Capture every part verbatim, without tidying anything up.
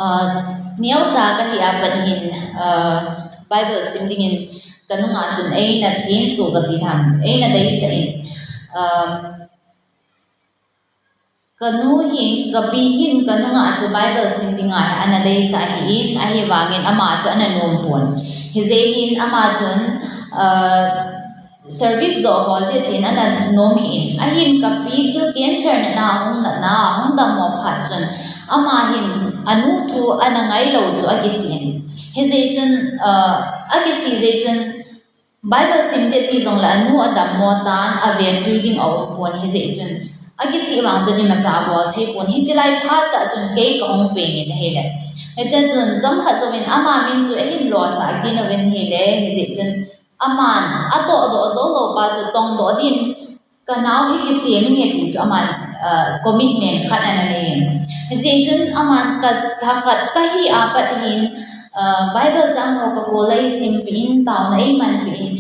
Neocha kahi a pat hin, Bible sim dingin kanunga chun eina thenso kati ham, eina deisah in, kanu hin, kapi hin kanunga chu Bible sim dinga hi ana deisah ahin, ahivangin ama chu ana nom pon. Hijeh hin ama chun service joh hol ding tin ana nom ahin. Ahin kapi chu cancer natna ahung natna ahung dammo phat chun ama hin anu thu ana ngailou chu akisih in. Hijeh chun akisih jeh chun Bible sim ding ti jongle anu adammo tan, avesui ding aumpon, hijeh chun akisih vang chun imacha bol theipon. Hiche lai phat tah chun kei kahung pengin ahile, hiche chun chomkhat jouvin ama min chu eihin losah kit uvin ahile, hijeh chun aman atohdoh joulou pa chu tongdoh din kanao hi kisem inge ti chu aman commitment khat ana nei in. Hijeh chun aman kalhakhat kahi a pat hin Bible chang ho kakol a eisimpeh in, taona eimanpeh in,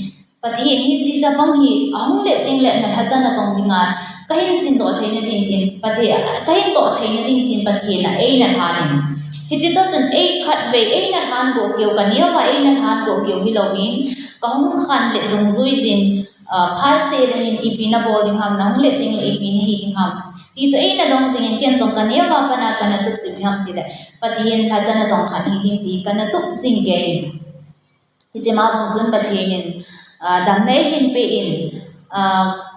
Pathen hiche chapang hi ahung let tengle nalhachan natong dinga kahin sindoh theina ding tin, Pathen kahin toh theina ding tin Pathen a eina lhan in. Hiche toh chun ei khatvei eina lhan go keu, kaneo a eina lhan go keu hilouvin, kahung khan le dungjui jin, phat seh le hin ipi nabol ding ham, nahung let tengle ipi nahi ding ham ti chu eina dong jingin, ken jong kaneo a pat a kana tup jing ham tile, Pathen lhachan natong khat hiding ti kana tup jing kei. Hiche ma bang chun Pathen in damna eihin peh in,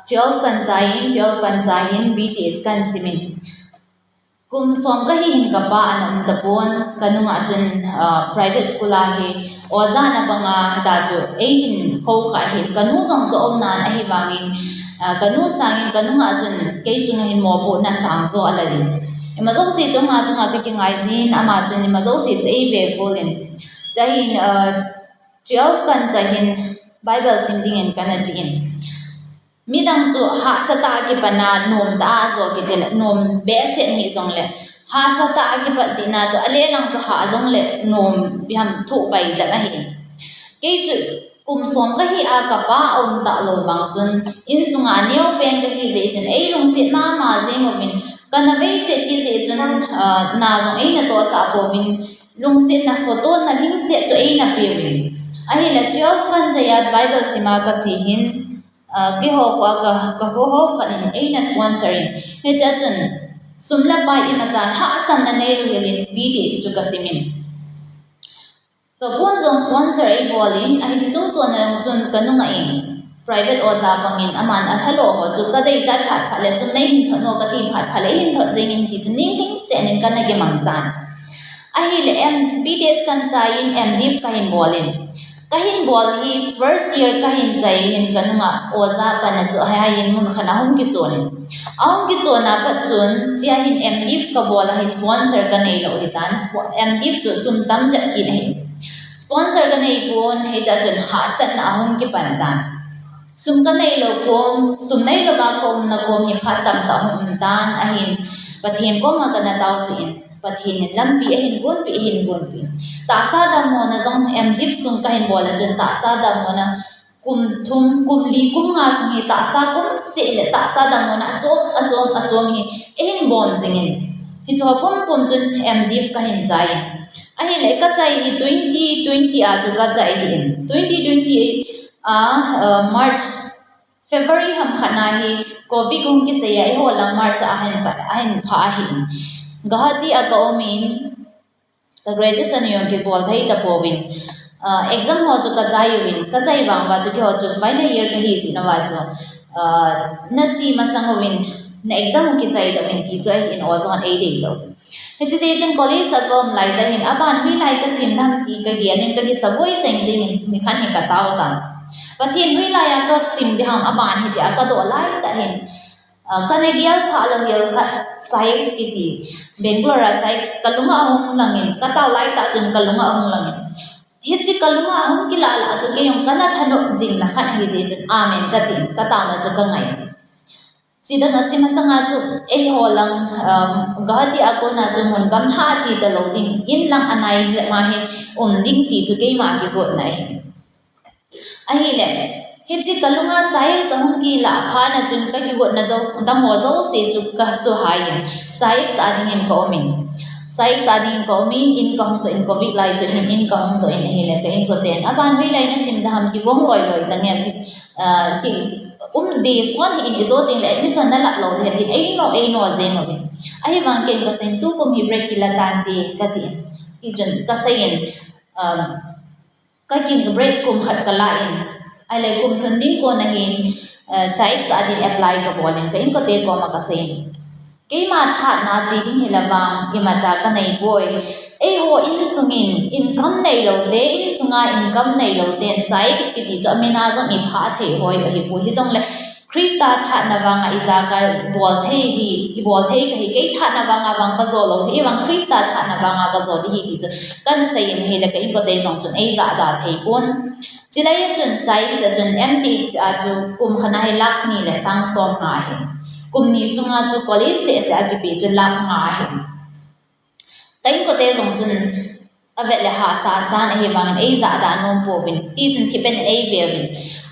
twelve kan chai in, twelve kan chai in, B Th kan sim in. Kum som kahi hin kapa ana um tapon, kanunga chun private school a hi oja ana panga hita chu eihin khoukhah ahin, kanu jong chu aumnan ahivangin, kanu sangin kanunga chun kei chunga hin mopohna sangjo alan in. Ima jouse chu ama chunga kakingai jin, ama chun ima jouse chu eive bol in. Chuin twelve kan chai hin Bible sim dingin kana chih in. Midang chu hahsatah a kipatna nomtah a ajo kitile nom behseh hih jongle, hahsatah a kipat jehna chu alelang chu hah jongle nom biham thoh pai jep ahi. Kei chu kum som kahi a kapa aum talou vang chun, insunga neopen kahi jeh chun eilungset mama jeng uvin, kana veiset kit jeh chun na jong eina tohsah pouvin, lungsetna, khotona lhingset chu eina peuvin. Ahile twelve kan chai a Bible sim a kache hin, keiho kho a kakhoho khat in eina sponsor in. Hichea chun sum le pai imacha hahsatna neilou helin B Th chu kasimin. Kapun jong sponsor eibol in, ahi chu chungchon a jong chun kanunga in private oja pangin aman alhalo ho chu kadeichat phat phat le sum neihin thot no kati phat phat le eihin thot jengin ti chu ning lhingset in kana kimangchan. Ahile M, B Th kan chai in M.Div kahin bol in. Kahin bol hi first year kahin chai hin kanunga oja panna chu ahin mun khat ahung kichon in. Ahung kichon a pat chun, chea hin M.Div kabol ahi, sponsor kaneilou hitan, M.Div chu sum tam jep kit ahi. Sponsor kaneipon, hichea chun hahsatna ahung kipan tan. Sum kaneilou kom, sum neilouva kaumna kom hi phat tamtah hung um tan ahin, Pathen koma kana tao jeh in, Pathen in lampi ahin gonpeh, ahin gonpeh. Tahsa dammona jong M.Div sung kahin bol a chun tahsa dammona kum thum, kum li, kum nga sung hi tahsa kum seh le tahsa dammona achom, achom, achom hi eihin bom jingin. Hicheho pumpum chun M.Div kahin chai in. Ahile kachai hi twenty twenty a chu kachai ahin. Twenty twenty a, March, February ham khat na hi Covid hung kisei a eiho lang March a ahin phah ahin. Guwahati a kaumin, ka graduation jong kibol thei tapouvin. Exam ho chu kachai uvin, kachai vang uva chu keiho chu final year kahi jeh uva chu, nache masang uvin, na exam u kichai louvin ti chu ahin, oja hon eideisah u chu. Hiche jeh chun college a kaum laitah hin, aban hoilai kasim ding ham ti kagel in kakisaboi cheng jengin, nikhat hi katao tan. Pathen hoilai a kasim ding ham aban hi tia kadoh laitah hin, kana gel phah lou hel khat, SAICS kiti, Bangalore a SAICS kalunga ahung langin, katao laitah chun kalunga ahung langin. Hiche kalunga ahung kilah lah chu kei jong kana thanop jingna khat ahi jeh chun amen katin, kataona chu kangai. Chidang a, che masanga chu eiho lang, Guwahati a kona chu mun gamlha a che talou ding, in lang anai jep ma hi um ding ti chu keima kigotna ahi. Ahile, hiche kalunga SAICS ahung kilah phat na chun kakigotna dang ho jouse chu kasuhai in, SAICS a dingin kaumin. Saik sa ding ka um in, in ka hung to in, covid lai chu hin in ka hung to in ahile, ka inkoten, "Aban hoilai na sim da ham, kigong loi loi ta nge, ah, ki, um de son hi in i jo ding le admission na lap lou de," tin, "Ei no, ei no," je no in. Ahivang ken ka seiyin, "Tukum hi break kila tante," ka tin. Tichun ka seiyin, um, ka kin break kum khat ka la in, ahile kum thum ding kon ahin, eh, Saik sa ding apply ka bol in, ka inkote koma ka seiyin, "Keima thahatna che ding hi la vang, imacha ka nei poi. Eiho insung in income nei lou te, insunga income nei lou ten, Saik kiti chu amin a jong i pha thei hoi ahi poi. Hijongle Christa thahatna vanga ijakai bol thei hi, i bol thei ka hi, kei thahatna vanga vang ka jo lou hi, vang Christa thahatna vanga ka jo ding hi," ti chu kana seiyin ahile, ka inkote jong chun ei jahda thei pon. Chulai a chun Saik sa chun M T H a chu kum khat a hi lakh ni le sang som nga ahi. Kum ni sunga chu college seh seh a kipe chu lakh nga ahi. Ka inkote jong chun avet le hahsa san ahivangin ei jahda nom pouvin, tichun thipbeh in ei ve uvin.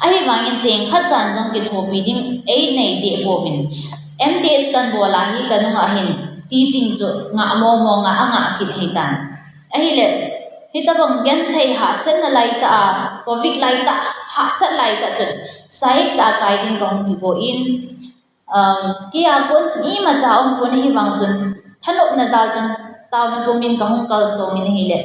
Ahivangin cheng khat chan jong kithopi ding ei nei deh pouvin. M T H kan bol a hi ka nunga hin teaching chu ngah mong mong a, angah kit ahitan. Ahile, hitabang genthei hahsatna laitah a, covid laitah, hahsat laitah chun, Saik sa a kai ding ka hung kigo in, Um, kei a kon chun imacha um pon ahivang chun, thanopna jal chun, taona pumin ka hung kalsong in ahile,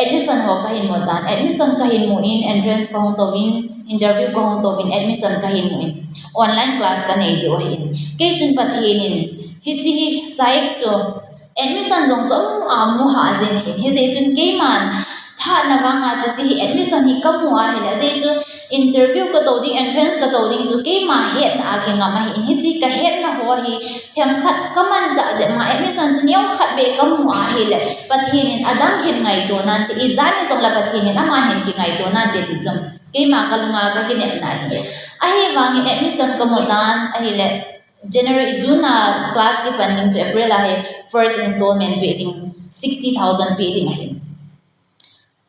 admission ho ka hin mu tan, admission ka hin mu in, entrance ka hung to in, interview ka hung to in, admission ka hin mu in, online class ka nei diu ahin. Kei chun Pathen in, hiche hi Saik chu, admission jong chu amu a mu ha jeng in, hijeh chun keiman, thahatna vanga chu hiche hi admission hi ka mu ahile, ajeh chu interview ka to ding, entrance ka to ding chu keima hetna a kingam ahin, hiche ka hetna ho hi themkhat ka manchah jeh ma, admission chu neokhat beh ka mu ahile, Pathen in adang hin ngaito nante, ijat ni jongle Pathen in aman hin kingaito nante ti chu keima ka lunga ka kinepna ahi. Ahivangin admission ka mu tan ahile, January, June a class kipan ding chu April a hi first installment pe ding, sixty thousand pe ding ahi.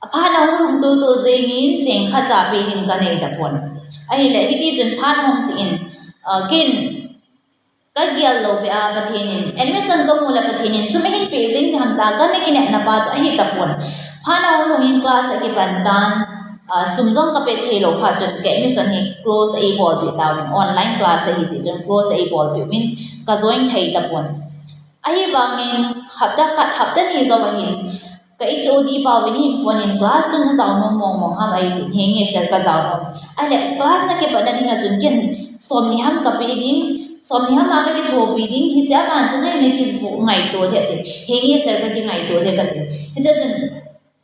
Aphat ahung lhung tutu jengin cheng khat cha pe ding ka nei tapon. Ahile, hiti chun phat ahung chi in, ah, ken ka gel lou beh a Pathen in, admission ka mu le Pathen in sum ahin pe jeng ding ham tia ka na kinepna pa chu ahi tapon. Phat ahung lhung in class akipan tan, ah, sum jong ka pe thei lou phat chun ka admission hi close eibolpeh tauvin, online class ahi jeh chun close eibolpeh uvin ka join thei tapon. Ahivangin hapta khat, hapta ni jou ahin, ka H O D pa uvin ahin phone in, "Class chu na jao nom mong mong ham?" ahi tin, "Henge sir, ka jao nom." Ahile, "Class na kipatna dinga chun ken somni ham ka pe ding, somni ham a ka kithopi ding, hiche a ban chu na, na kingaito ding," tin, "Henge sir, ka kingaito ding," ka tin. Hiche chun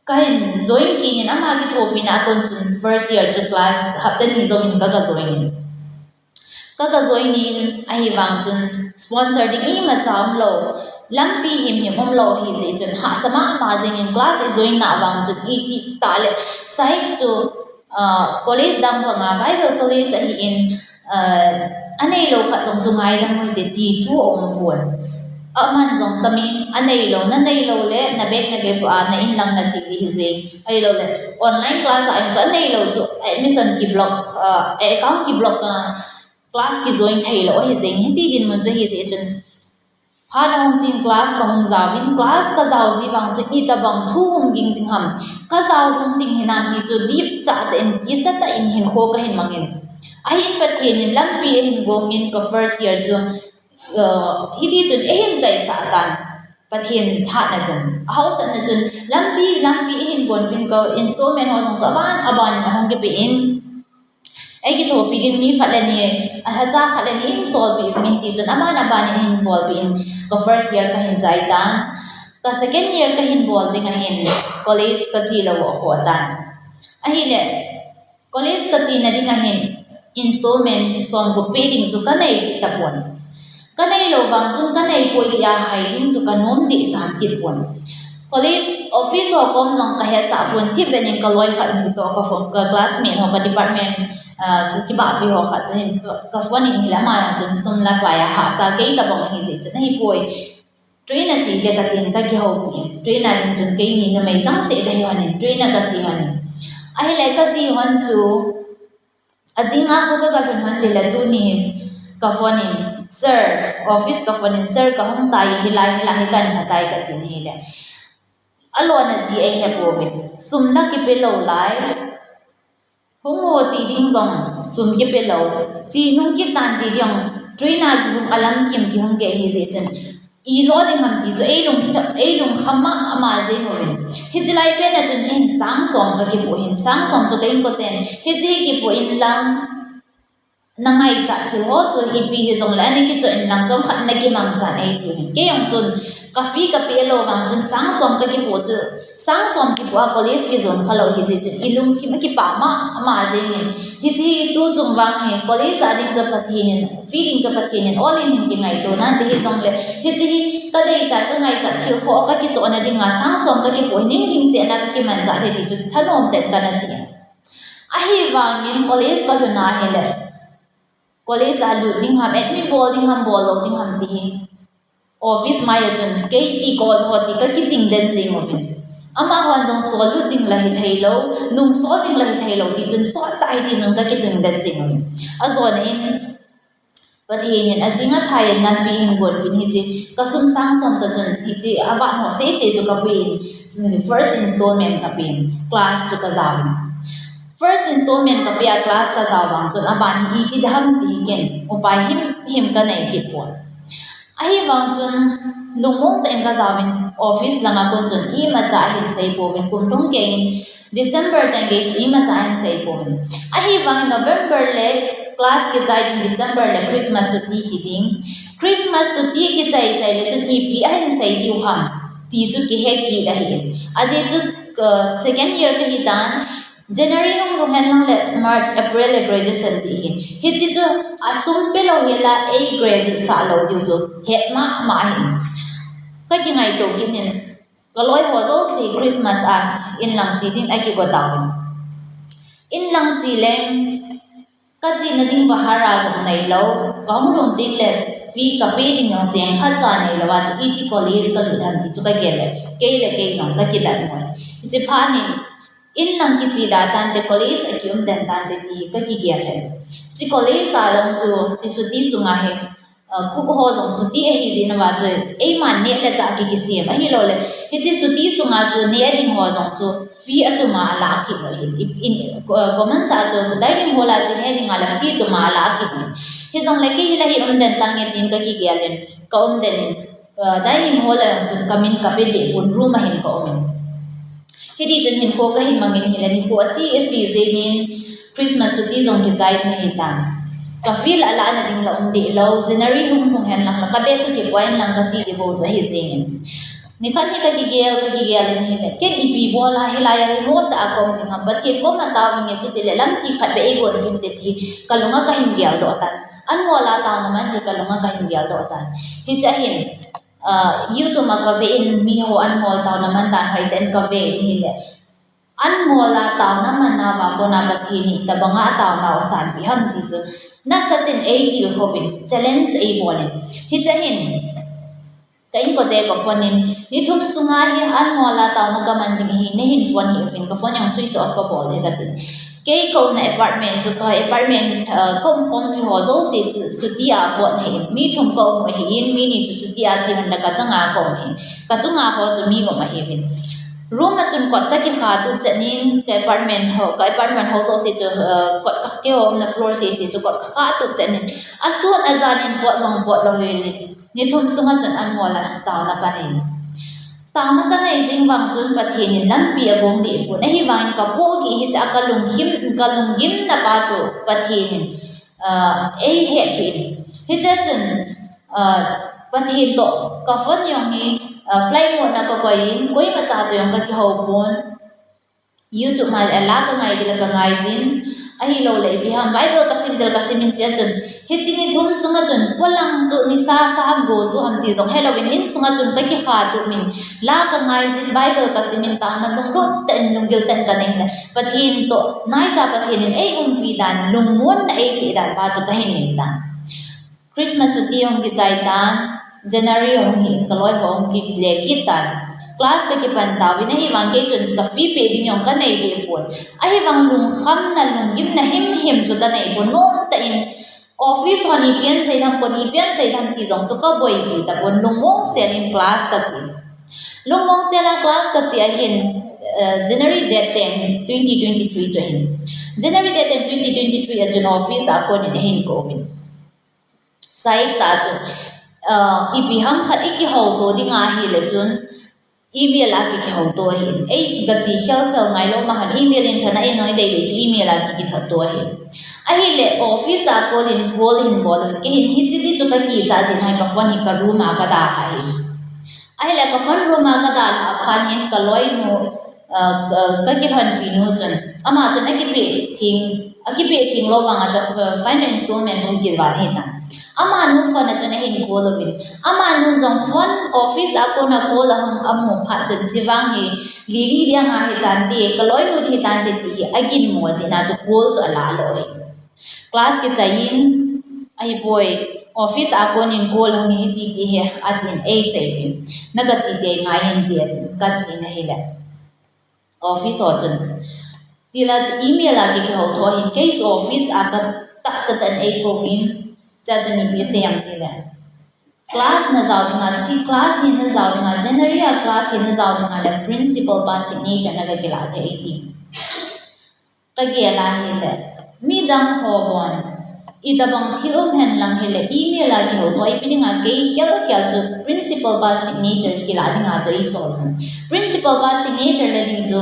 ka hin join kit in, ama kithopina a kon chun first year chu class hapta ni jou in ka, ka join in. Ka, ka join in ahivang chun sponsor ding imacha umlou, lampi himhim umlou ahijeh chun hahsa mama jengin class i join na vang chun iti tah le, Saik chu, ah, college dang banga Bible College ahin, ah, aneilou khat jong chu ngaidam u hite ti thu aum pon. Aman jong tamin, aneilou, na neilou le, na bag na kep a, na in lang na che ding ahi jeng. Ahilouleh, online class a jong chu aneilou chu admission kiblock, ah, account kiblock a, class kijoin theilou ahi jeng. Hiti dinmun chu ahijeh chun, phat ahung chin class ka hung jaovin, class ka jao ji vang chu itobang thu hung ging ding ham, ka jao hung ding hinam ti chu dipcha tah in, kicha tah in hinkho ka hin mangin. Ahin Pathen in lampi ahin gongin ka first year chu, ah, hiti chun eihin chaisah tan, Pathen thahatna chun. Ahaosatna chun, lampi, lampi eihin gonpin, ka installment ho jong chu aban, aban in ahung kipe in. Eikithopi ding mi khat le ni, alhacha khat le ni eihin solpeh jingin ti chun, aban, aban in eihin bolpeh in, ka first year ka hin chai tan. Ka second year ka hin bol ding ahin, college ka che lou u akhoh tan. Ahile, college ka chena ding ahin, installment somgup pe ding chu ka nei tapon. Ka neilou vang chun ka neipoi tia hai ding chu ka nom deh san kit pon. College office ho kom jong ka hetsah pon, thipbeh in ka loi khat toh ka phone, ka classmate ho, ka department, ah, kibahpi ho khat toh hin ka, ka phone in ahile ama jong chun sum la pai a hahsa kei tabang ahijeh chun ahipoi. Train a che te ka tin ka kihoupi in. Train a ding chun keini numei changseh ka hi lhonin, train a ka che lhonin. Ahile ka che lhon chu, ajing a kho ka, ka lhun lhon tile tunin ka phone in, Sir, office ka phone in, "Sir, ka hung tai, hilai, hilai, hi kan phatai," ka tin hile. Alona ji ei he pouvin. Sum la kipe lou lai. Hung o ti ding jong sum kipe lou. Chi nung kitan ti ding, train a kihung, alam kim kihung kei hi jeh chun. I lo ding ham ti chu ei lung, ei lungkham mama jeng uvin. Hichi lai pen a chun kei hin sang som ka kipoh in, sang som chu ka inkoten. Hichi kipoh in lang, na ngaichat thil ho chu ipi hijongle, ana kichoh in lang chomkhat na kimangchan ei ti. Kei jong chun, ka fee ka pe lou vang chun, sang som ka kipoh chu, sang som kipoh a college kijon kha lou hi jeh chun, i lungthim a kipah mama jeng in. Hichi tu chung vang hi, college a ding chu Pathen in, fee ding chu Pathen in ol in hin kingaito nan ti hijongle, hichi hi ka deichat, ka ngaichat thil ho ka kichohna dinga, sang som ka kipoh hi, ning lhingsetna ka kimanchah hi ti chu thanom ten kana chi. Ahivangin college ka lhun a hile, college a lut ding ham, admit bol ding ham, bol lou ding ham ti hi. Office mai a chun, kei ti ko jo ti ka kiting den jing uvin. Amahon jong sol lut ding la hithei lou, nung sol ding la hithei lou ti chun, sol tai ti nung ka kiting den jing uvin. Ajona in, Pathen in ajing athai in lampi hin gon pin hichi, ka sum sang som toh chun hichi, avat ho sese chu ka pui in, first installment ka pui in, class chu ka jao in. First installment ka pui a class ka jao vang chun, aban hi iti ding ham ti hi ken upai him him ka nei kit pon. Ahivang chun, lungmong tah in ka jao in, office langa kon chun imacha ahin sei pouvin, kum lhung kei in, December chang gei chu imacha ahin sei pouvin. Ahivang November le class kichai ding, December le Christmas chutti hi ding. Christmas chutti kichai chai le chun ipi ahin sei diu ham ti chu kihe kit ahi. Ajeh chu, uh, second year kahi tan, January hung lhung hen lang le March, April le graduation ti hi. Hichi chu asum pe lou hela ei graduate sah lou diu chu het mama hi. Ka kingaito kit in. Ka loi ho jouse Christmas a inlang che ding a kigo tauvin. Inlang che leng, ka chena ding bhara jong nei lou, ka hung lhun ding le fee ka pe ding jong cheng khat cha nei lou a chu iti college ka lut ham ti chu ka gel le, kei le kei jong ka kidat moi. Hichi phat in, inlang kiche da tante, college a kium den tante ti ka kigel le. Hichi college a jong chu, hichi chutti sunga hi, Uh, cook ho jong chutti ahi jeh in a va chu, eiman neh le chah ki kisem ahilou le. Hichi chutti sunga chu neh ding ho jong chu fee atuma ala kit lou hi. In, uh, common sa chu dining hall a chu neh ding a le fee tuma ala kit lou. Hijongle kei hi la hi um den tange tin ka kigel in, ka um den in, uh, dining hall a jong chu ka min ka pe deh pon, room a hin ka um in. Hiti chun hinkho ka hin mangin hile nikho ache, ache jengin Christmas chutti jong kichai ding ahi tan. Ka fee la, la na ding la um deh lou, January hung hung hen lang la ka bag ka kipoi in lang ka che ding bou chu ahi jengin. Nikhat hi ka kigel, ka kigel in hile, ken ipi bol a hilai a hi mo sa a ka um ding ham, Pathen koma tao inge chuti le lampi khat beh ei gon pin te ti ka lunga ka hin gel doh tan. An ngol a taona man ti ka lunga ka hin gel doh tan. Hicha hin, Ah, YouTube a ka ve in mi ho an ngol taona man dan hoi ten ka ve in hile. An ngol a taona man na va kona Pathen in tabanga taona o san pi ham ti chu. Nasa ten ei dil ho bin challenge ei bol in. Hicha hin, ka inkote ka phone in, ni thum sunga hi an ngol a taona ka man ding hi, nei hin phone hih un ka phone jong switch off ka bol ding ka tin. Kei ka umna apartment chu ka apartment, uh, ka um khompi ho jouse chu chutti a pot ahi. Mi thum ka um ahin, mi ni chu chutti a che hon la ka changa ka um ahi. Ka chunga ho chu mi gom ahiuvin. Room a chun kot ka kikha tup chan in, ka apartment ho, ka apartment ho jouse chu, uh, kot ka, keiho umna floor sese chu kot ka kha tup chan in. Asun ajan in pot jong pot lou hi. Ni thum sunga chun an ngol a taona ka nei. Taona ka nei jing vang chun Pathen in lampi agong deh pon. Ahivangin ka phoh gih hicha ka lunggim, ka lunggimna pa chu Pathen in, ah, ei hetpi in. Hicha chun, ah, Pathen toh ka phone jong hi, ah, flight mode na ka koi in, koima cha toh jong ka kihou pon. YouTube ma le la ka ngai ding la ka ngai jin. Ahilou le ipi ham Bible ka sim ding la ka sim in tia chun. Hichi ni thum sunga chun polang chu nisa sa ham go chu ham ti jong helou in insunga chun ka kikha tup in. La ka ngai jin Bible ka sim in taona lunglut tah in lunggil tah in ka nei le. Pathen toh, naicha Pathen in ei umpi dan, lungmonna ei pe dan pa chu ka hin nei tan. Christmas chutti hung kichai tan, January hung hi in ka loi ho hung kile kit tan. Class ka kipan tauvin ahivang kei chun ka fee pe ding jong ka nei deh pon. Ahivang lungkhamna, lunggimna himhim chu ka nei pon. Nomtah in, Office hon ipi asei nam, koi in ipi asei nam ti jong chu kaboipi tapon, lungmong sel in class kache. Lungmong sel a class kache ahin, eh, January date ten, twenty twenty-three chu ahin. January date ten, twenty twenty-three a chun office a kon in ahin kou in. Saisa chu, eh, ipi ham khat ikihouto ding ahile chun, email a ki, kihouto ahin. Ei, kache khel khel ngai lou ma khan, email in thana ei ngai dei dei chu email a ki, kithatto ahin. Ahile office a call in, call hin bol un, kei hin hiche di chu kakicha jin ahi, ka phone hi ka room a kadalha ahi. Ahile ka phone room a kadalha phat hin ka loinu, ah, ka, kakilhonpi nu chun, ama chun akipeh theng, akipeh theng lou vang a chu, ah, final installment bou kival ahitan. Amanu phone a chun ahin call uvin. Amanu jong phone, office a kona call ahung amu phat chun, chuvang hi Lily ding ahitan ti, ka loinu ding ahitan ti, ti hi aginmo jeh in a chu call chu ala lou e. Class kichai in, ahipoi, office a kon in call hung hi ti, ti hi, atin, eisei in. Na kache tei ngai hin ti, atin, kache in ahile. Office ho chun, tila chu email a ki, kihouto ahin, kei chu office a katahsa tah in eikou in, chua chun ipi asei em tile, class najao dinga, hiche class hi najao dinga, January a class hi najao dinga le principal pa signature na kakilah thei e ti. Kagel ahile, midang ho bon, itobang thil um hen lang hile, email a kihouto, ipi dinga kei khel khel chu principal pa signature kilah dinga chu eisol un. Principal pa signature le ding chu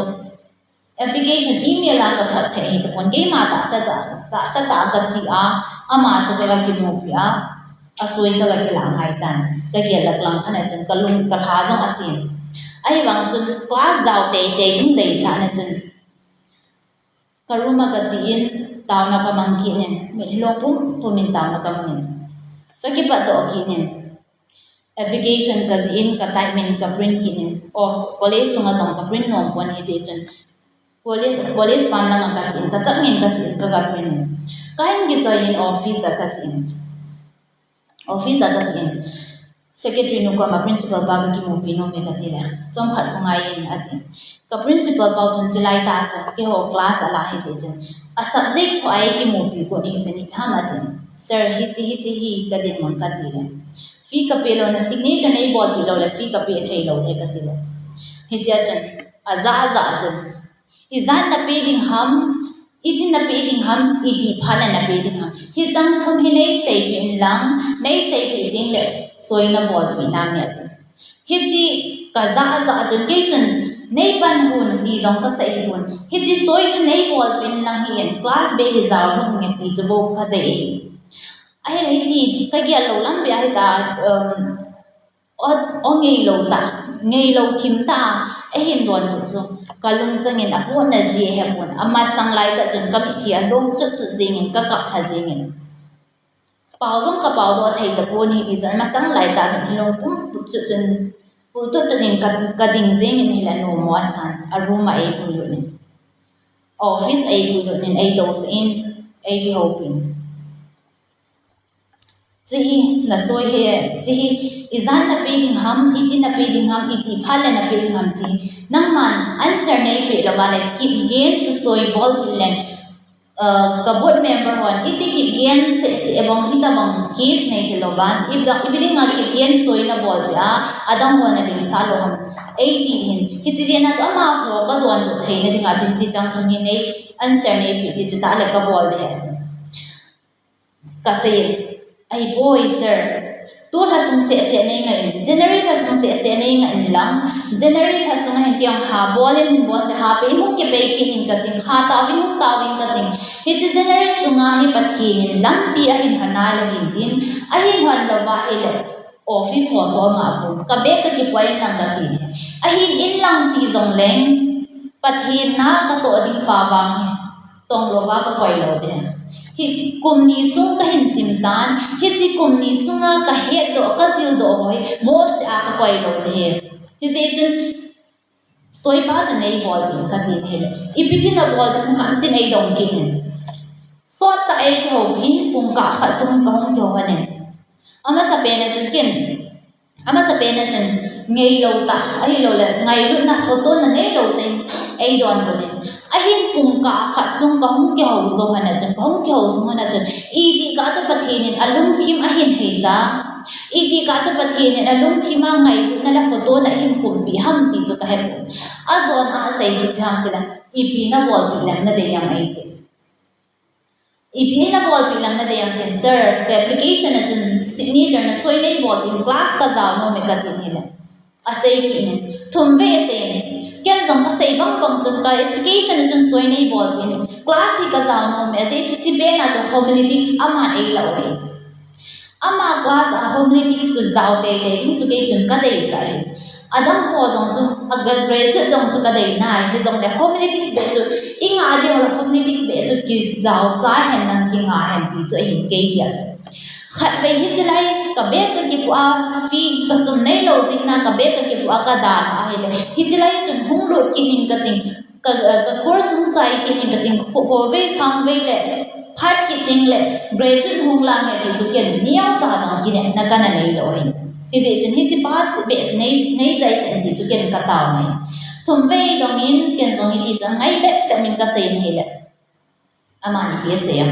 application email a kathat thei ahi tapon, keima tahsa tah, tahsa tah kache a, ama chu kaga kimupi a, asoi kaga kilah ngai tan. Kagel lak lang khat a chun kalung kalha jong asen. Ahivang chun class jao tei tei ding deisah na chun, ka room a kache in, taona kamang kit in, mitlhi long pum pum in taona kamang in, kakipatdoh kit in, application kajih in, ka type in, ka print kit in, o, college sunga jong ka print nom pon hijeh chun, college, college pan langa kache in, kachang in kache in, kaga print in, kahin kichoi in office a kache in. Office a kache in, secretary nu koma principal pa kakimupi nom e katile, chomkhat hung ngai in, ati. Ka principal pau chun chulai tah chu keiho class ala hijeh chun, a subject thoa eikimupi got in, hiche ni ham, ati. Sir, hiche, hiche hi kadinmun katile, fee kapeh louna, signature neibolpeh loule fee kapeh thei lou e katile. Hichea chun ajah ajah chun, ijat napeh ding ham, iti napeh ding ham, iti phat le napeh ding ham, hicheng thum hi neiseipeh inlang, neiseipeh tengle soi nabolpeh nange, ati. Hiche kajah ajah chun, kei chun neipan hon ti jong kasei hon, hiche soi chu neibolpeh inlang, hi in class beh hi jao hung e ti chu bou kadei ahi. Ahile hiti kagel lou lam beh a hita, um, o, o ngeilou tah, ngeilou thim tah a eihin donbut chu, kalungchang in apotna jeh ahepon, amasang laitah chun kamitlhi along chut chut jeng in, kakap lha jeng in. Pao jong kapao doh thei tapon hiti chun, amasang laitah mitlhi long pum chut chut chun, pul tut tut in ka, kading jeng in, hile anomo asan, a room a eipuilut in, office eipuilut in, eidousah in, eikihoupi in. Hiche hi nasoi ahi, hiche hi ijat napeh ding ham, iti napeh ding ham, iti phat le napeh ding ham, hiche hi nangman answer neipeh louva le kipgen chu soi bolpeh leng, uh, ka board member hon iti kipgen seh seh bang, hitobang case neihil louva, ipi, ipi dinga kipgen soi nabolpeh a, adang hon alimsah lou ham, eiti hin. Hiche jeh a chu amaho kadonbut theina dinga chu hiche cheng thum hi nei answer neipeh ding chu tahle kabol ding ahi. Kasei, ahipoi sir, tulha sung seh seh neingah in, January lha sung seh seh neingah inlang, January lha sunga hin keiho ha bol in, bol in, ha pei in hung kipei kit in kating, ha taovin hung taovin kating. Hiche January sunga hi Pathen in lampi ahin lhon a le hintin, ahin lhon louva ahile office ho solma pon, ka bag kakipoi inlang kache ding. Ahin inlang che jongleng, Pathen na katoh ding pa vang hi tonglouva kakoi lou ding. Hi kum ni sung kahin simtan, hiche kum ni sunga kahetdoh, kajildoh ho hi mohseh a kakoi lou ding. Hijeh chun, soipa chu neibolpeh in kati hile, ipi tin nabol ding ham tin eidong kit in. Sottah eikihoupi in, pungkah khat sung kahung kihou lhonin. Amasapen a chun ken, Amasapen a chun, ngailou tah, ahilouleh, ngailutna, photo na neilou tah in, eidonbut in. Ahin pungkah khat sung kahung kihou jou hon a chun, kahung kihou jou hon a chun, itih kah chu Pathen in alungthim ahin heija, itih kah chu Pathen in alungthim a ngailutna le photo na ahin pumpeh ham ti chu kahepon. Ajona asei chu ipi ham tile, ipi nabolpeh lem nadei ham eiti. Ipi nabolpeh lem nadei ham tin, sir, ka application a chun signature nasoi neibolpeh in class kajao nom e katin ahile, asei kit in. Thumvei asei in. Ken jong kasei bangbang chun ka application a chun soi neibolpeh in class hi kajao nom e, ajeh chu chupet na chu homiletics aman eilah u ahi. Ama class a homiletics chu jao teitei ding chu kei chun kadeisah ahi. Adang ho jong chu, a graduate jong chu kadei nai, hijongle homiletics beh chu, inga ding le homiletics beh chu kijao cha hen lang kinga hen ti chu ahin kei dia chu. Khatvei hiche lai, ka bag kakipoh a, fee kasum neilou jeh in ka bag kakipoh a kadalhah ahile, hiche lai chun hung lut kit ning kating, ka, ka course hung chai kit ning kating, khovei khangvei le, phat kit ding le, graduate hung lang e ti chu ken neocha jong kinepna kana neilou ahi. Hijeh chun hiche pa beh chu nei, neichaisah in ti chu ken katao ahi. Thumvei dong in ken jong hiti chu angai bep bep in kasei in ahile, amani ipi asei em?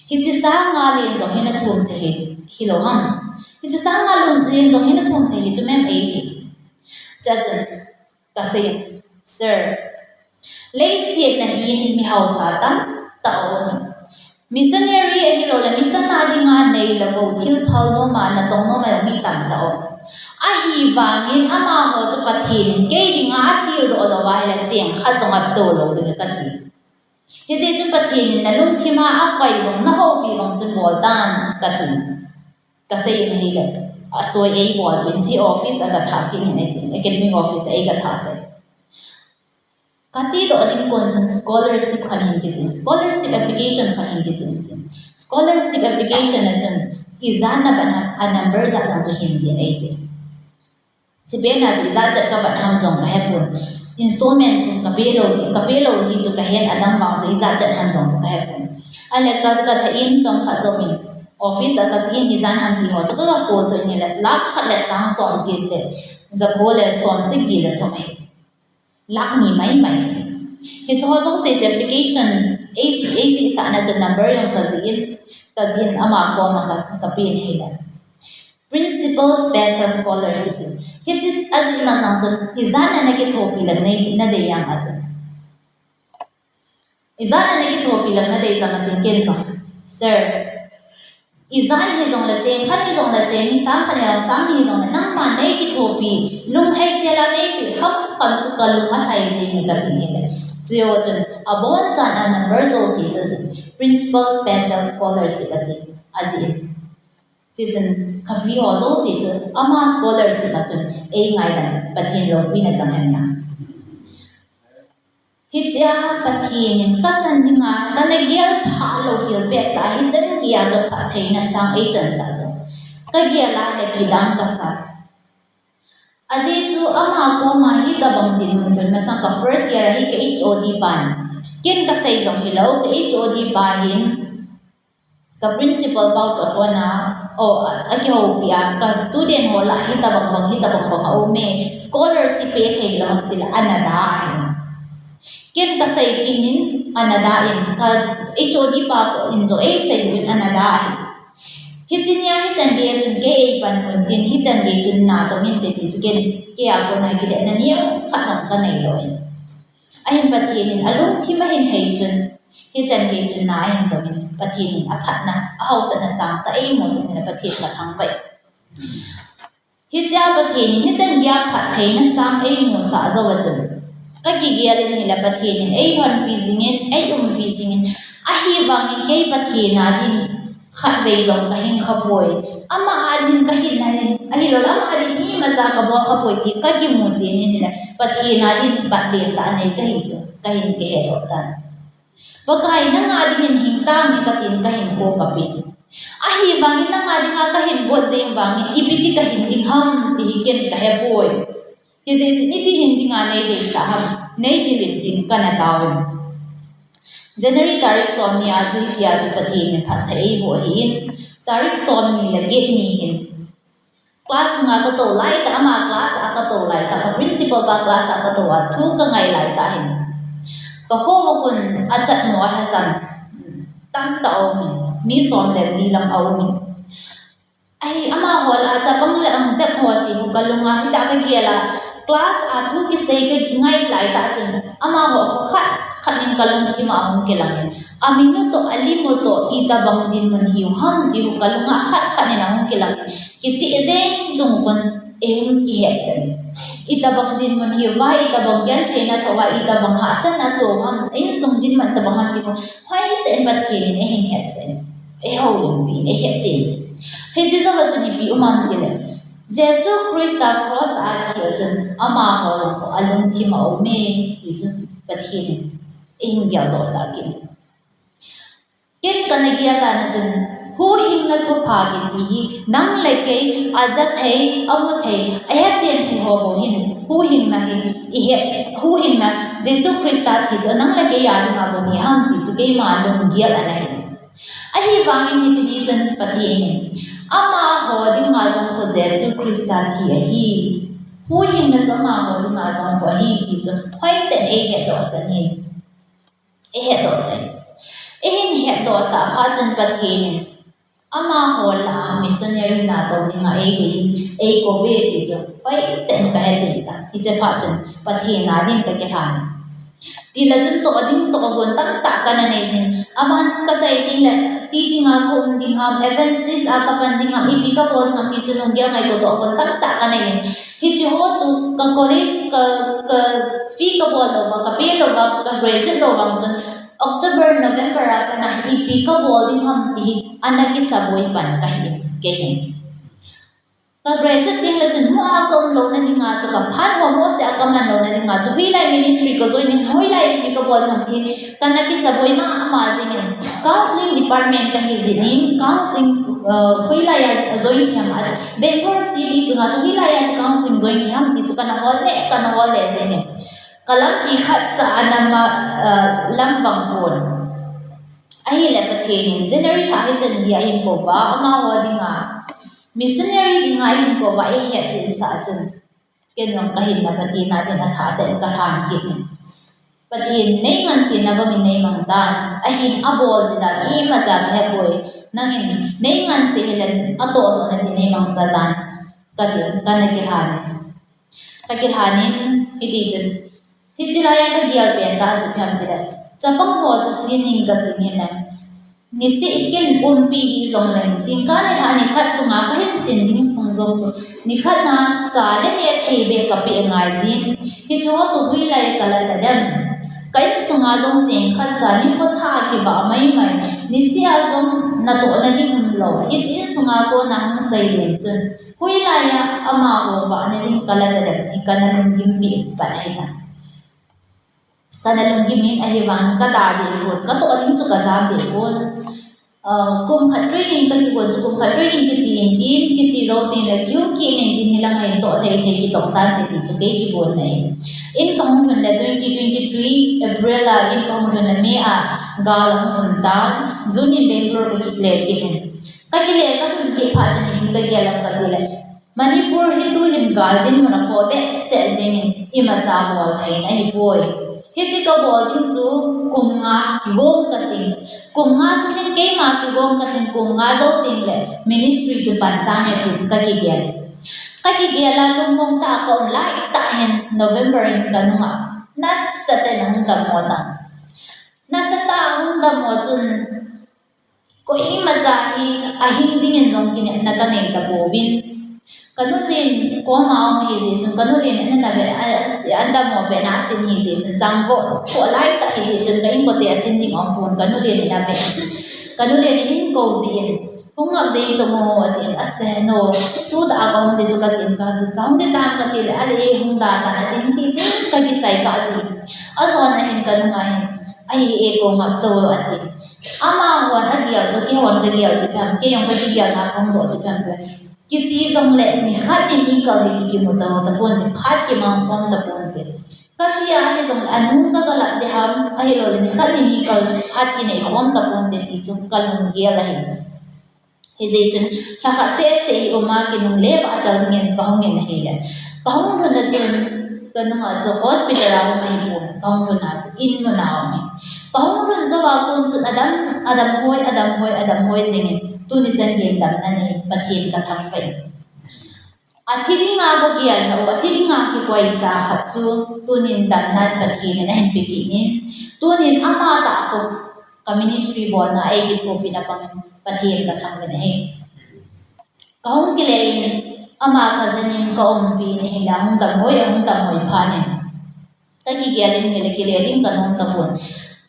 Hiche sanga len jong hi nathum thei hi, hilou ham? Hiche sanga len jong hi nathum thei hi chu mem eiti. Chuchun kasei, sir, leiset na hin mi hausa tamtah aum e. Missionary ahilouleh mission a dinga neilou thil phal nom a natong nom a mi tamtah aum e. Ahivangin amaho chu Pathen in kei dinga atildoh lou ahile cheng khat jong ato lou ding kati. Hijeh chun Pathen in nalungthim a akoi bang, nahoupi bang chun bol tan kati. Kasei in ahile, asoi eibolpeh in, hiche office a kathah kit in ati, academic office a eikathah sah. Kachedoh ding kon chun scholarship khat hin kijih in, scholarship application khat hin kijih in tin. Scholarship application a chun, ijat nabat ham, a number jat jong chu hin jih in eiti. Chupet na chu ijat chet kabat ham jong kahepon. Installment thum kapelou, kapelou hi chu kahen, adang vang chu ijat chet ham jong chu kahepon. Ahile ka, kathah in chomkhat jomin, office a kache in ijat ham ti ho chu kaga call toh in ahile, lakh khat le sang somget le jako le somsagi le thum ahi. Lakh ni maimai. Hicheho jouse chu application, ei, eijihsahna chu number jong kajih in, kajih in ama koma ka, kapen ahile, Principal Special Scholarship. Hiche ajih masang chun, ijat na nakithopi lem nadei ham atin. Ijat na nakithopi lem nadei ham atin, ken jong, sir, ijat hijongle cheng khat hijongle cheng sang khat hijongle sang ni hijongle nangman neikithopi, lunghei sela neipeh khamkham chu kalung alhai jenge kati ahile, chujou chun abonchan a number jouse chu Principal Special Scholarship ati, ajih in. Tichun khatvei ho jouse chu ama scholarship a chun eingaidam, Pathen loupina chang hen na. Hichea Pathen in kachan dinga kana gelphah lou hel pettah hichan geiya chu phattheina sang eichansah chu kagel a le kidang kasa. Ajeh chu ama koma hitobang dinmun lhun masang ka first year a hi ka H O D pan, ken kasei jong hilou, ka H O D pa hin ka principal pau chu aphone a, o, akihoupi a, ka student ho lah hitobang bang, hitobang bang aume, scholarship pe thei lou ham tile ana da ahi. Ken kasei kit in ana da in, ka H O D pa in jong eisei in ana da ahi. Hiche nia hichan geiya chun kei eipan un tin, hichan gei chun natong inte ti chu ken, keia kona kidetna neokhat jong kanei lou in. Ahin Pathen in alungthim ahin hei chun, hichan gei chun na ahin tong in, Pathen in aphatna, ahaosatna sangtah eimusah in Pathen kathangvah e. Hichea Pathen in hichan geiya phattheina sang eimusah jou a chun, kakigel in ahile Pathen in eilhonpi jingin, eiumpi jingin, ahivangin kei Pathen a din khatvei jong kahin khapoi. Ama a din kahin nai, ahilou le ama a din imacha kabol khapoi ti kakimu chen in ahile, Pathen a din bat lentah anei kahi chu kahin kihedoh tan. Pakai nanga dingin hing tange katin kahin kho kapen. Ahivangin nanga dinga kahin got jeng vangin ipi ti kahin ding ham ti hi ken kahepoi. Hijeh chun iti hin dinga neideisah ham, neihil in tin kana taovin. January tarik somni a chu hitia chu Pathen in phatthei eiboh ahin, tarik somni le get ni hin class sunga katou laitah, ama class a katou laitah, ka principal pa class a katou a thu kangai laitah hin, kakho a kon achat mo alhasam tamtah aumin, mi som le li lam aumin. Ahi, amaho lah a chapang le angjep ho si ho kalunga, hitia kagel a, class a thu kisei kangai laitah chun, amaho khat khat in kalungthim a ahung kilangin, amin u toh, alim u toh, itobang dinmun hiu ham ti ho kalunga khat khat in ahung kilangin, kicheh jeng chung khun eihung kihetsen. Itobang dinmun hiu va, itobang gentheina thoh va, itobang hahsatna toh ham, insung dinmun tobang ham ti ho, hoitah in Pathen in eihin hetsen, eihoulimpi in eihetchen. Hiche jouva chun ipi um ham tile, Jesu Christa cross a thi a chun amaho jong alungthim a um e, ti chu Pathen in eihin geldoh sah kit. Ken kana gel dan a chun, huhhingna thupha kiti hi nang le kei, aja thei, amu thei, ahetchen thei ho bou hin, huhhingna hi, ihe, huhhingna, Jesu Christa thi chu nang le kei a dinga bou hi ham ti chu keima lunggel ana hi. Ahivangin hiche ni chun Pathen in, amaho dinga jong khu Jesu Christa thi ahi, huhhingna chu amaho dinga jong khu ahi ti chu hoitah in eihetdoh sah in, eihetdoh sah in, eihin hetdoh sah phat chun Pathen in, amaho lah a missionary nato dinga eidei in, eikou e ti chu hoitah in kahetchen tai. Hiche phat chun Pathen a din kakilhan in, tile chun toh ding toh gon tamtah kana nei jin. Aban kachai tengle, teaching a kaum ding ham, evangelist a kapan ding ham, ipi kabol ding ham ti chu lunggel ngaito toh gon tamtah kanei in. Hiche ho chu ka college, ka, ka fee kabol louva, kapeh louva, ka graduate lou vang chun October, November a pat a ipi kabol ding ham ti hi ana kisaboi pan kahi, kei hin. Ka graduate tengle chun mo a kaum louna dinga chu, kaphat ho mohseh a kaman louna dinga chu, hoilai ministry ka join in, hoilai ipi kabol ding ham ti kana kisaboi mama jingin. Counseling department kahi jingin, counseling, uh, hoilai a join thei ham, Bangalore city sunga chu hoilai a chu counseling join thei ham ti chu kana hol le, kana hol le jingin. Ka lampi khatcha ana ma, uh, lam vang pon. Ahile Pathen in January lha hichan geiya eihin kou uva, amaho dinga missionary dinga eihin kou uva, eihetchen sah chun, ken jong kahinna Pathen a din atha tah in kalhan kit in. Pathen in neingansena bangin neimang tan, ahin abol ji dan imacha kahepoi. Nangin neinganse hile atoh toh nadin neimangcha tan, katin, kana kilhan in. Kakilhan in, hiti chun, hiche laiya kagel pen tah chu ipi ham tile, chapang ho chu sin in kating hile, niseh ken pumpi hijongle, jingkah nilhah nikhat sunga kahin sin ding sung jong chu, nikhat na cha le neh thei beh kapeh ngai jin. Hicheho chu hoilai kala tadem? Ka insunga jong cheng khatcha nikho thah a kivah maimai, niseh a jong natohna ding umlou, hiche insunga kona hung sei leng chun, hoilaiya amaho vahna ding kala tadem ti kana lunggim peh pan ahitai. Kana lunggim in, ahivangin kada deh pon, katoh ding chu kajam deh pon. Ah, kum khat training kakigon chu, kum khat training kiche in tin, kiche jou tengle kihung kit in tin, hilang hin toh thei thei kitong tante ti chu kei kigonna ahi. In kahung lhun le twenty twenty-three April a, in kahung lhun le May a gal ahung um tan, June in Bangalore kakile kit in. Kakile kalhun kit phat chun ipi kagel ham katile, Manipur hi tuhin gal dinmun a khoh behseh jengin, imacha bol thei in ahipoi. Hiche kabol ding chu kum nga kigong kating. Kum nga sungin keima kigong kating, kum nga jou tengle ministry chu pan tange tin kakigel. Kakigel a lungmong tah a kaum laitah hin November in kanunga nasatah in ahung dammo tan. Nasatah a ahung dammo chun, koimacha hi ahing dingin jong kinepna kanei tapouvin. Kanu len koma um ahijeh chun, kanu len in ana ve, a, a, adammo pehna asin ahijeh chun, chang vo, kho laitah ahijeh chun, ka inkote asin ding aumpon, kanu len in ave. Kanu len in eikou jin, hung ngap jeng tong o atin, ase no, tutah a kahung ding chu katin, kaji, kahung ding tam katile, ale hung da tan atin, tichun kakisai kah jin. Ajona hin kanunga hin, ahi e, kou ngap to atin. Amahon agel chu, keihon kagel chu ipi ham, kei jong kakigelna kahung doh chu ipi ham tile, kiche jongle nikhat nini kal hi kikimu ta, taponte, phat kimang khom taponte. Kache a ahi jongle anung kagalap ding ham, ahiloule nikhat nini kal phat kinei khom taponte ti chu kalunggel ahi. Hijeh chun, lhakhat seh seh hi uma kinungle vah chal dingin kahung in ahile. Kahung lhun a chun, kanunga chu hospital a um ahipon, kahung lhun a chu in mun a um ahi. Kahung lhun jou a kon chun adam, adam hoi, adam hoi, adam hoi jingin, tuni chan gei damna nei, Pathen kathangvah in. Athi dinga kagel lou, athi dinga kikoisa khat chu, tunin damna Pathen in ahin pe kit in, tunin ama tah khu ka ministry bolna a eikithopi na pangin Pathen kathangvah in ahi. Kahung kile in, ama kajen in kaumpi in ahile, ahung damhoi, ahung damhoi phat in, kakigel in ahile kile ding kanom tapon.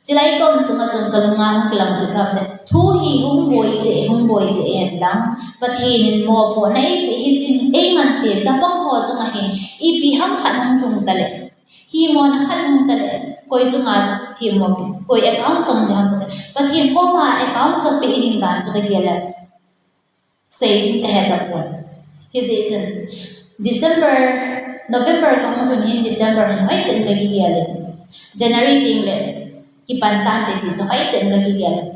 Chulai kaum sunga chun kalunga hung kilang chu ipi ham itile, thu hi hung boi cheh, hung boi cheh hen lang, Pathen in mopohna eipeh hi chun, eiman se chapang ho chunga hin ipi ham khat hung lhung tale, himona khat hung tale, koi chunga themmo, koi account chang ding ham tale, Pathen koma account kapeh ding dan chu kagel le, sei ding kahe tapon. Hijeh chun, December, November kahung lhun hin December hin hoiten kakigel in, January teng le kipan tante ti chu hoiten kakigel in.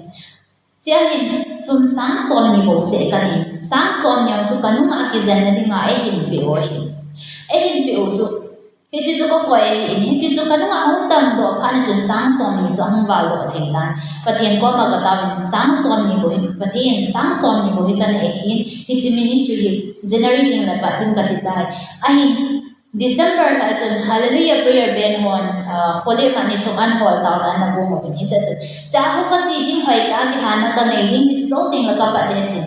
Chea hin sum sang somni bouseh kanei. Sang somni jong chu kanunga kijenna dinga eihin peh u ahi. Eihin peh u chu, hiche chu kakoi ahin, hiche chu kanunga ahung damdoh phat in chun sang somni chu ahung valdoh thei tan. Pathen koma kataovin sang somni bou hi, Pathen sang somni bou hi kanei ahin, hiche ministry hi January teng le pat ding kati tai. Ahin, December lha chun Hallelujah Prayer Band hon, ah, kholima ni thum an hol taona ana gong uvin hiche chu. Chea khu kache ding hoitah a kilhahna kanei ding hiche jou teng le kapat ding tin.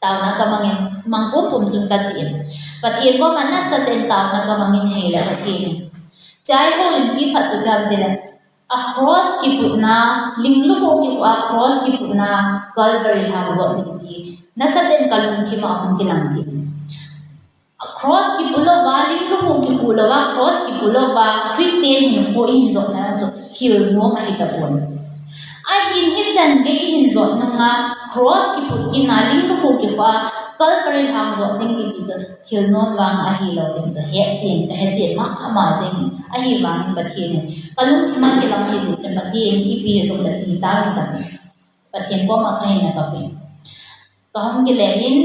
Taona kamangin, mang pumpum chun kachen. Pathen koma nasatah in taona kamangin ahile Pathen in. Chea eiho in ipi khat chu ipi ham itile, a cross kiputna, ling lukhuh kiput a cross kiputna, Calvary lhang jot ding ti. Nasatah in kalungthim a ahung kilang kit. Cross kiput louva, ling lukhuh kiput louva, cross kiput louva, Christian hinkho ihin jotna chu thil nom ahi tapon. Ahin hichan gei ihin jot nunga, cross kiput kitna, ling lukhuh kiput a, Calvary lhang jot ding kiti chu thil nom vang ahilou ding chu hetchen, kahetchen mama jeng, ahivangin Pathen in kalungthim a kilang ahijeh chun Pathen in ipi hijongle ching tauvin kati. Pathen koma kahinna kape. Kahung kile in,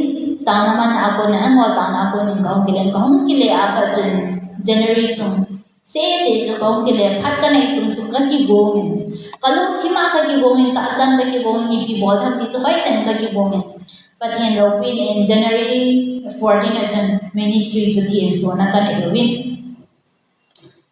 taona man a kon in, an hol taona a kon in kahung kile in, kahung kile a pat chun January sung seh seh chu kahung kile, phat kanei sung chu kakigong in. Kalungthim a kakigong in, tahsan kakigong in, ipi bol tham ti chu hoiten kakigong in. Pathen loupina in January fourteen a chun ministry chu thensona kanei uvin.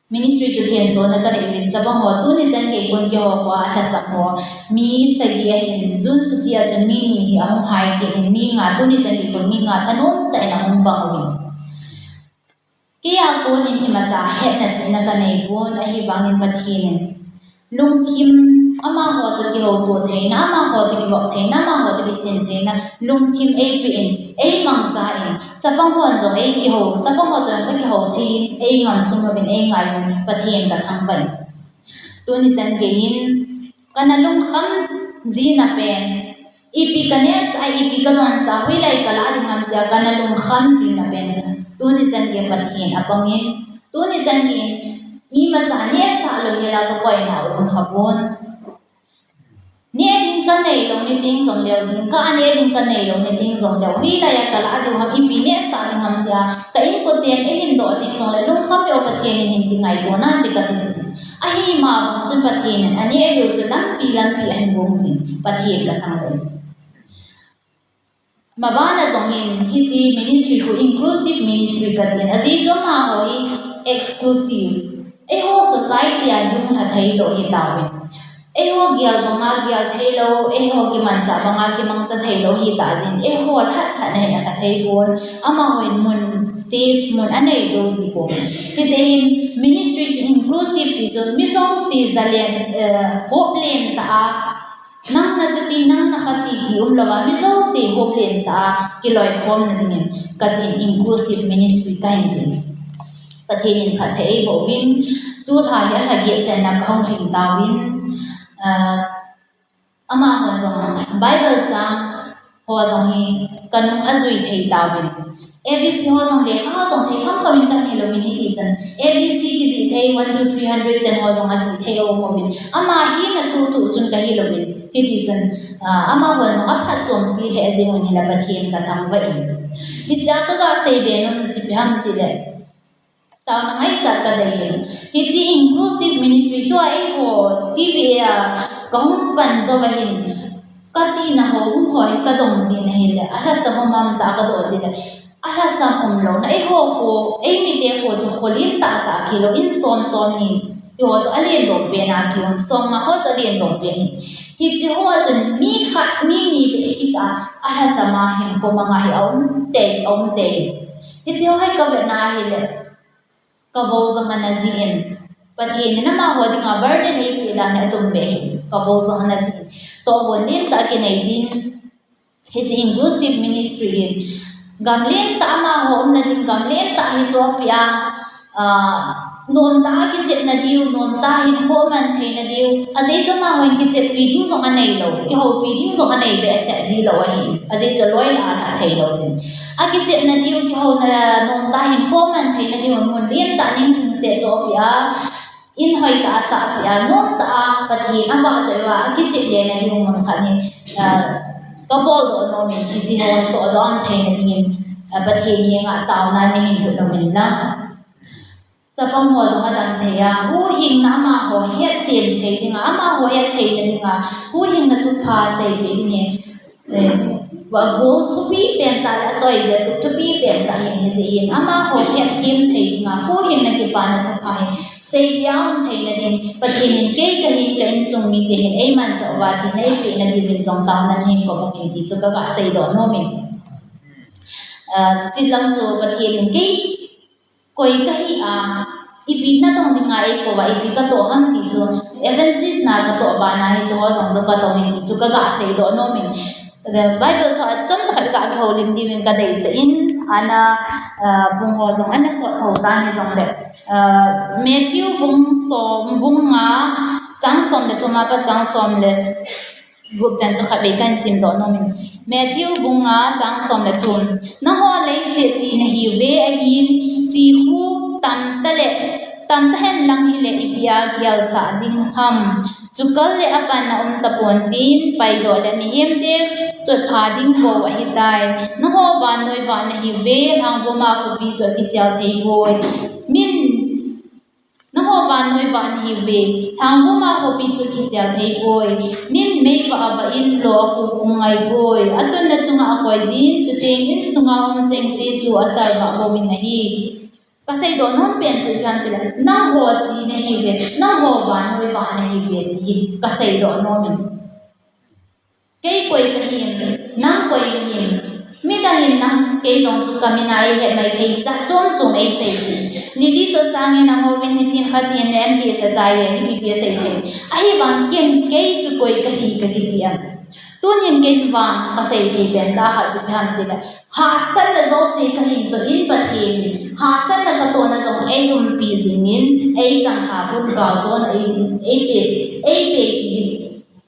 Ministry chu thensona kanei uvin, chapang ho, tuni chan gei kon keiho khoa lhasam ho mi sagi ahin, June suti a chun mi ni hi ahung hai kit in, mi nga, tuni chan gei kon mi nga thanom tah in ahung pang uvin. Keia kon in imacha hetna chihna kanei pon, ahivangin Pathen in lungthim, amaho toh kihouto theina, amaho toh kivop theina, amaho toh kisin theina lungthim eipe in, eimangcha in, chapang hon jong eikihou, chapang ho toh jong kakihou thei in, eingam sum uvin, eingai uvin, Pathen kathangvah in. Tuni chan gei in, kana lungkham jina pen, ipi kanehsah, ipi kadonsah, hoilai kalah ding ham tia kana lungkham jina pen chu, tuni chan gei Pathen apang in, tuni chan gei in, imacha nehsah lou hela kakoina um khapon. Neh ding kanei lou ni teng jongleu, jingkah a neh ding kanei lou ni teng jongleu, hoilai a kalah diu ham, ipi nehsah ding ham tia ka inkote eihin doh teng jongle, lungkham leu Pathen in hin kingaito nan ti kati jin. Ahima bang chun Pathen in aneh diu chu lampi lampi ahin gong jin, Pathen kathangvah in. Mabana jong in hiche ministry khu inclusive ministry katin, ajeh chu amaho hi exclusive, eiho society a lunglha theilou hitauvin, eiho gel banga gel theilou, eiho kimanchah banga kimangcha theilou hitah jeh in, eiho lhat lhat na hin alha theipon, amaho in mun, stage mun anei jou jipon. Hijeh in ministry chu inclusive ti chu mi jouse jalen, eh, hop len tah a, nang nachuti, nang nakhati ti umlouva, mi jouse hop len tah a kiloikhomna dingin katin, inclusive ministry kahin tin. Pathen in phatthei eiboh uvin, tulha hi alha get channa kahung lhing tauvin, ah, amaho jong Bible chang ho jong hi kanung ajui thei tauvin. A B C ho jong lekha ho jong thei khamkham in kahilouvin hitichun, A B C kijih thei one to three hundred chan ho jong ajih thei aum uvin. Ama hina thuh thuh chun kahilouvin. Hiti chun, ah, amahon aphatchompi lheh jeng un hile Pathen kathangvah in. Hichea kaga seibe nom chu ipi ham tile, taona ngaichat kadei in. Hiche inclusive ministry tua eiho T V A a kahung pan jou ahin, kachihna ho hung ho hi kadong jin ahile, alhasam um um tah kadoh jin le, alhasam umlouna, eiho kho, eimite kho chu kho lentah tah kilou, in som som ni, tiho chu alen dom pen a kium, som nga ho chu alen dom pen hi. Hiche ho chun mi khat mi ni beh hita, alhasam a hinkho manga hi aum tei, aum tei. Hiche ho hi kavetna ahile, kavou jong ana jin, Pathen in amaho dinga burden eipeh dan hi atumbeh hi, kavou jong ana jin. Tohgon lentah kinei jin. Hiche inclusive ministry in gam lentah amaho umna ding gam lentah hi chohpeh a, ah, nomtah a kichepna diu, nomtah a hinkho aman theina diu, ajeh chu amahon kicheppi ding jong aneilou, kihoupi ding jong anei behseh jilou ahi, ajeh chu loi la lhah theilou jin. Akichepna diu, kihouna, nomtah a hinkho aman theina diu mun lentah ning lhingset chohpeh a, in hoitah a sahpeh a, nomtah a Pathen avahchoi uva akichep lena diu mun khat hi, ah, kabol doh nom in, hiche ho tohdoh theina dingin, ah, Pathen henga taona nahin lhut nom in lang. Chapang ho jong adam thei a, huhhingna amaho hetchen thei dinga, amaho hettheina dinga, huhhingna thupha seipeh dingin, eh, va gol thupi pentah le atoi le thupi pentah hi, hijeh hin amaho hetthem thei dinga, huhhingna kipana thupha hi seipeh a um theina din, Pathen in kei kahi ka insung mite hin eimanchah uva chihna eipehna diuvin jong taona nahin kom uvin ti chu kaga seidoh nom in. Ah, chulang chu Pathen in kei koi kahi a, ipi nadong dinga eikou uva, ipi katoh ham ti chu, evangelist na katoh bana hiche ho jong chu katong in ti chu kaga seidoh nom in. Bible thu a chomcha khat ga kihoulim diuvin kadeisah in, ana, ah, bung ho jong ana sot thou tan hijongle, ah, Matthew bung som, bung nga, chang som le thum a pat chang som le gup chan chu khatvei kahin simdoh nom in. Matthew bung nga chang som le thum. Nangho leiset chi nahiuve ahin, chi khu tamta le, tamta hen lang hile ipi a gelsah ding ham. Chukal le apanna um tapon tin, paidoh le mihemte chotpha ding bou ahitai. Nangho vannoi vah nahiuve, lhangvuma khopi chu akisel thei poi. Min Nangho vannoi vah nahiuve, lhangvuma khopi chu kisel thei poi. Min mei vah avah in lou akhu um ngai poi. Atunna chunga akoi jin, chuteng insunga um chengse chu asalvah bouvin ahi. Kaseidoh nom pen chu ipi ham tile, nangho chi nahiuve, nangho vannoi vah nahiuve ti hi kaseidoh nom in. Kei koi kahim, nang koi nahim. Midang in nang kei jong chu kamin a eihet maithei, jat chom chom eisei thei. Nili chu sangin angouvin hitin khatin M D S achai le, ipi ipi asei thei. Ahivang ken kei chu koi kahi kakiti am. Tunin ken vang kasei thei pen tah khat chu ipi ham tile, hahsatna jouse kahin toh in Pathen in, hahsatna katohna jong eiumpi jingin, eichang ha pun galjona ei, eipe, eipe pi.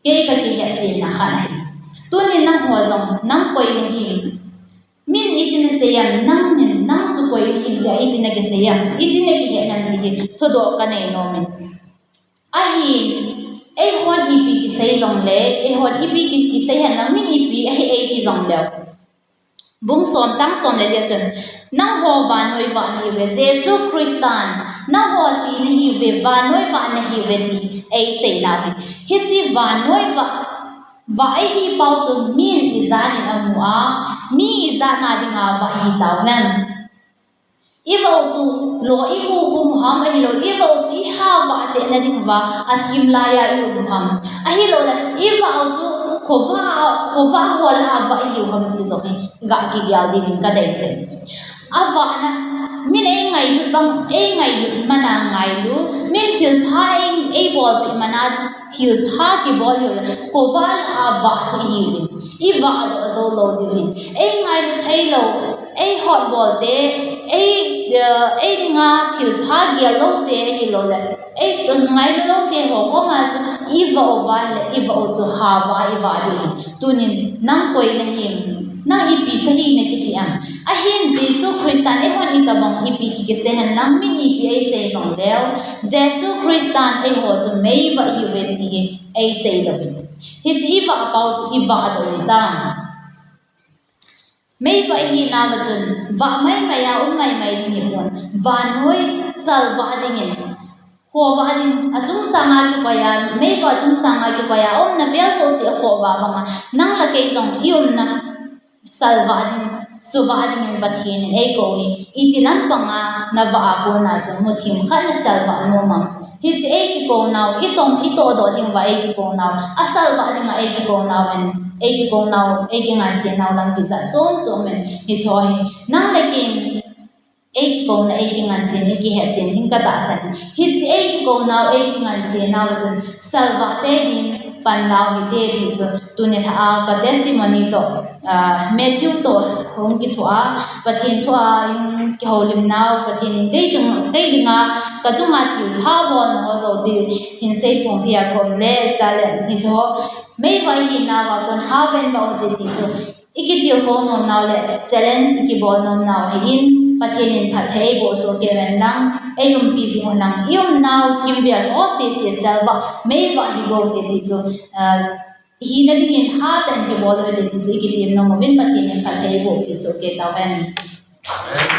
Kei kakihetchenna khat ahi. Tunin nangho jong, nang koi nahim. Min itin asei am, nangin, nang chu koi nahim tia itin akisei am, itin akihet nam ti hi, thudoh kanei nom in. Ahin, eihon ipi kisei jongle, eihon ipi ki, kisei hen lang min ipi ahi eiti jongleu. Bung som chang som le li a chun, nangho vannoi vah nahiuve, Jesu Christan, nangho chi nahiuve, vannoi vah nahiuve ti eiseina uve. Hiche vannoi vah, vah ihi pau chu min ijat in amu a, mi ijat na dinga vah ihi tauve. Ivah u chu lo ihukhum u ham, ahilou le ivah u chu iha vah chehna ding uva athim laiya ium u ham, ahilou le ivah u chu khovah, khovah hol a vah ihiu ham ti jong hi ga kigel dingin kadeisah. Avahna, min eingailut bang, eingailut mana ngailu, min thilpha ei, eibolpeh mana thilpha kibol hiu le, khovah a vah chu ihiuvin, ivah doh jou lou diuvin, eingailu theilou, eihotbol te, ei, eh, eidinga thilpha gel lou te, ahilou le, eingailu lou te ho koma chu ivah uva ahile, ivah u chu ha vah a ivah diuvin. Tunin, nang koi nahim, nang ipi kahi nakiti am. Ahin Jesu Christan eihon itobang ipi ki, kisei hen lang mi nipi eisei jong leu, Jesu Christan eiho chu meivah ihiuve ti hi eisei lou. Hiche ivah pau chu ivah doh u hitam. Meivah ihinauva chun, vah maimai a um maimai ding hipon, vannoi salvah dingin, khovah ding, achungsanga kikoi a, meivah achungsanga kikoi a, aumna vel jouse akhovah banga, nang le kei jong iumna salvah ding, suvah dingin Pathen in eikou hi, iti lampanga navah a kona chun muthim khat nasalvah nom am. Hiche eikikounau, itong, itohdoh dinguva eikikounau, asalvah dinga eikikounau in, eikikounau, eikingansennau lam kijat chom chom in, hiche hi, nang le kei in, eikikouna, eikingansen, eikihetchen ding katahsan. Hiche eikikounau, eikingansenau chun, salvah te din, panlao hite ti chu, tuni lha a, ka testimony toh, ah, Matthew toh, hung kithoa, Pathen thua, hung kihoulimnau, Pathen in kei chung, kei dinga, kachunga thilpha bolna ho jouse, hinsei phong thei a kom le, tale, hiche ho, meivah ihinauva kon haven ba u te ti chu, ikitilkhou nomnau le, challenge ikibol nomnau ahin, Pathen in phatthei eiboh soh kei uhen lang, eiumpi jing u lang, iumnau kimvel ho sese salvah, meivah hibou te ti chu, ah, hina dingin hatah in kibol u hite ti chu, ikitem nom uvin Pathen in phatthei eiboh soh kei tauhen.